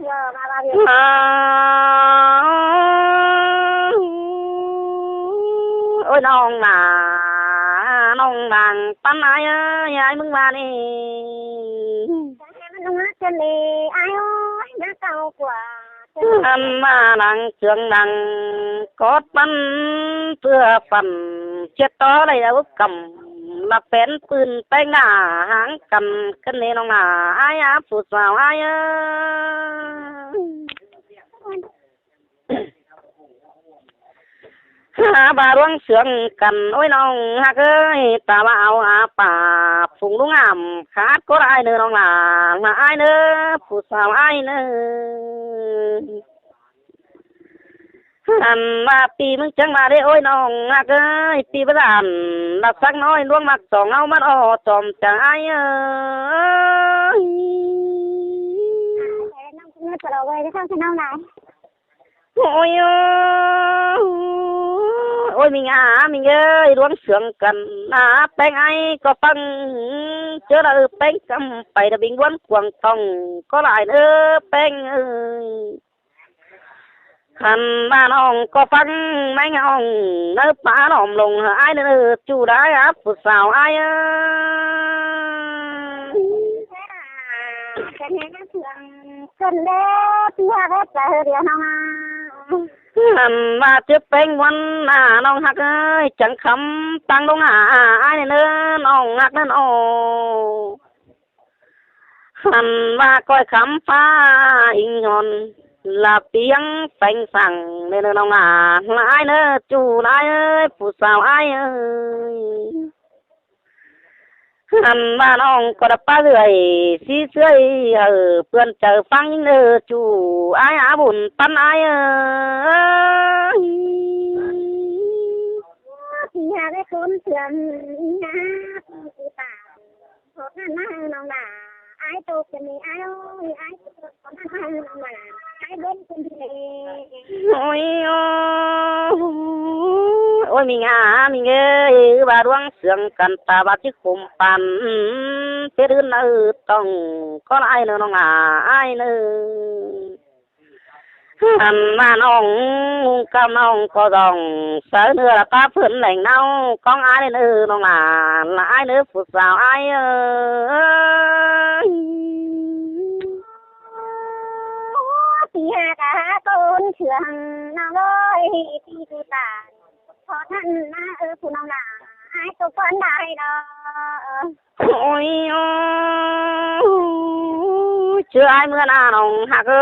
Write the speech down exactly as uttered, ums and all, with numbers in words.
À, ôi ꞌnọng nả, ꞌnọng đang pắn ai ơi, ai ꞌmứng ꞌva ꞌnị. Ăn ꞌmá đang sương đang cót ꞌmắn, ꞌpưa păn ꞌchí tó đảy ꞌlẹo ꞌcắm, ꞌlạ pên pưn ꞌpéng nả háng căn, căn ꞌnị ꞌnọng nả, ai áp phủ sáo ai ơi. Hả, ꞌva ꞌluống sương căn, ôi ꞌnọng ꞌhặc ơi, ta ꞌva au á pả phung ꞌlung ám khát ꞌcọ ai ꞌnớ ꞌnọng nả, ꞌlạ ai ꞌnớ, phủ sáo ai ꞌnớ. Ăn ꞌva ꞌpi ꞌmứng chắng ꞌva đé, ôi ꞌnọng ꞌhặc ơi, ꞌpi báu đản, ꞌlạ sắc ꞌnọi ꞌluống ꞌmặc song ꞌháu ꞌmắn ó, chom chắng ai ơi. Ôi, ôi, ôi, ôi, ꞌmính à, ꞌmính ơi, ꞌluống sương căn, à, ꞌpéng ai ꞌcọ ꞌphắng, ꞌchớ đaư ꞌpéng cắm pay đa binh ꞌluống cuông tong, ꞌcọ lai ꞌnớ ꞌpéng ơi. Ăn ꞌva ꞌnọng ꞌcọ ꞌphắng, ꞌmính ꞌnọng ꞌnớ pá ꞌlóm lông hả ai ꞌnớ, ꞌchu đảy áp phủ sáo ai ơi. Ăn ꞌva ꞌchớ ꞌpéng ꞌmuôn à ꞌnọng ꞌhặc ơi, chắng khắm ꞌtáng ꞌlống à, à, ai ꞌnớ ꞌnọng ꞌhặc ꞌnớ ꞌnớ. Ăn ꞌva ꞌcoi khắm ꞌphạ ính hòn, ꞌlạ piếng pheng săng ꞌnớ ꞌnọng à, ꞌlạ ai ꞌnớ, ꞌchu đảy ơi, phủ sáo ai ơi. Ăn ꞌva ꞌnọng ꞌcọ đa pá ꞌlưới sí ꞌsưới, hảư ꞌpưa chaư ꞌphắng ꞌnớ, ꞌchu ai á bun pắn ai ơi. Pi hák ơi, ꞌcốn sương hák pi pả. Khót ꞌnặn ꞌmá ꞌnọng nả, ai tô căn ꞌnị ai ơi, ai tô căn ꞌnặn ꞌmá ꞌnọng nả, ai bến căn ꞌnị. Ôi, ôi, ôi, ꞌmính à, ꞌmính ơi, ꞌva ꞌluống sương căn ta ꞌva ꞌchí khôm păn, phết ứn ư tong, ꞌcọ lai ꞌnớ ꞌnọng à, ai ꞌnớ. Ăn ꞌva ꞌnọng, ꞌmung căm ꞌnọng ꞌcọ dong, sáư ꞌnưa ꞌlạ pá phớn leng ꞌnáo, ꞌcóng ai ꞌnớ ꞌnọng nả, ꞌlạ ai ꞌnớ phủ sáo ai ơi. Pi hák ꞌcốn sương ꞌnọng ơi, pi ꞌcứ tản, khót ꞌnặn ꞌmá ơ phủ ꞌnọng nả, ai tô căn đảy đó. Ôi, ôi, ꞌchớ ai ꞌmưa nả ꞌnọng ꞌhặc ơi.